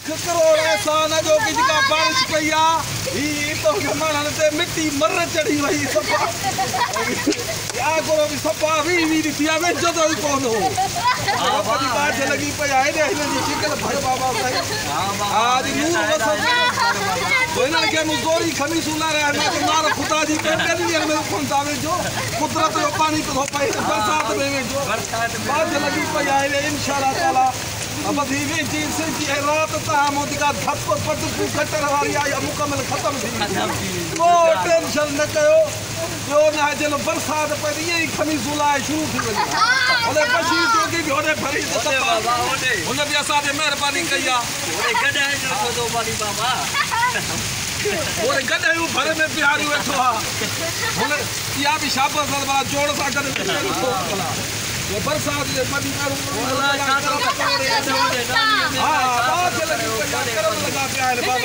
ڪروڙ احسان جو ڪه جيڪا بارش پئي آ هي اتان کي ماڻهن تي مٽي مر چڙهي وئي صفا آگرو به صفا 20 20 ڏٺي آ ويجهو ئي ڪونه هو. رب جي ٻاجهه لڳي پئي آ هيڏي هنن جي شڪل ڀر بابا سائين. ها جي نور وسندو هنن کي مون زوري خميسون لارايا مان چيو مار خدا جي ٻن ڏينهن ۾ ڪونه ٿا ويجهو قدرت جو پاڻي پيو پئي برسات ۾ ويجهو ٻاجهه لڳي پئي آهي انشا الله تعاليٰ بس هي ويجهي سجي ۽ رات توهان مون جيڪا ڌپ پٽڪو گٽر واري آئي اها مڪمل ختم ٿي ويندي. ڪو ٽينشن نه ڪيو ٻيو نه آهي جنهن برسات پئي ته ائين ئي خميسون لاهي شروع ٿي وڃي. هوڏي بشير چوڪي به هوڏي ڀري ته صفا هن به اسان تي مهرباني ڪئي آهي. هوڏي گڏهيون ڀر ۾ بيهاريون ويٺو آهي. هن اها به شابس ڀلا جوڙ سان گڏ ويٺو ڀلا. برسات جي مڏي ها ها لڳي پئي آهي ڪرم لڳا پيا آهن بابا.